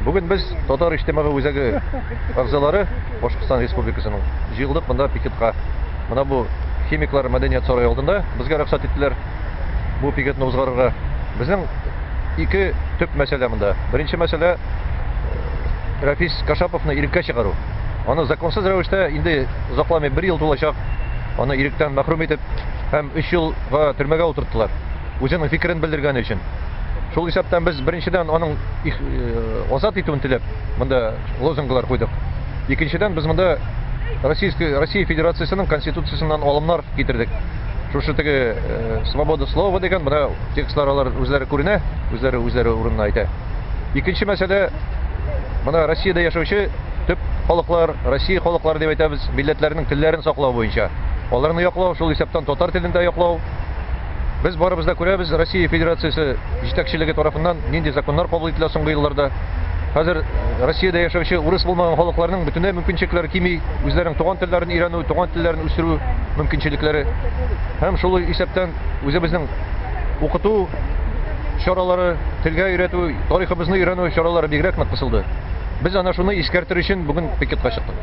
Бүген без Татар иҗтимагый үзәге әгъзалары Башкортстан Республикасының җыелдык монда пикетка. Менә бу химиклар мәдәният сарае алдында безгә рөхсәт иттеләр бу пикетны узгарырга. Безнең ике төп мәсьәлә монда. Беренче мәсьәлә Рафис Кашаповны иреккә чыгару. Аны законсыз рәвештә инде озакламый бер ел тулачак, аны иректән мәхрүм итеп һәм 3 елга төрмәгә утырттылар. Үзенең фикерен белдергәне өчен. Шул исәптән без беренчедән аның азат итүен теләп монда лозунглар куйдык. Икенчедән без монда Российской Россия Федерациясенең Конституциясеннән алымнар китердек. Шушы теге свобода слова дигән менә текстлар алар үзләре күренә, үзләре үзләре урынына әйтә. Икенче мәсьәлә менә Россиядә яшәүче төп халыклар, Россия халыклары дип әйтәбез, милләтләренең телләрен саклау буенча. Аларны яклау, шул исәптән татар телен дә яклау. Без барыбыз да күрәбез, Россия Федерациясе җитәкчелеге тарафыннан нинди законнар кабул ителә соңгы елларда. Хәзер Россиядә яшәүче урыс булмаган халыкларның бөтенләй мөмкинчелекләре кими, үзләренең туган телләрен өйрәнү, туган телләрен үстерү мөмкинчелекләре. Һәм шул исәптән үзебезнең укыту чаралары, телгә өйрәтү, тарихыбызны өйрәнү чаралары бигрәк нык кысылды. Без ана шуны искәртер өчен бүген пикетка чыктык.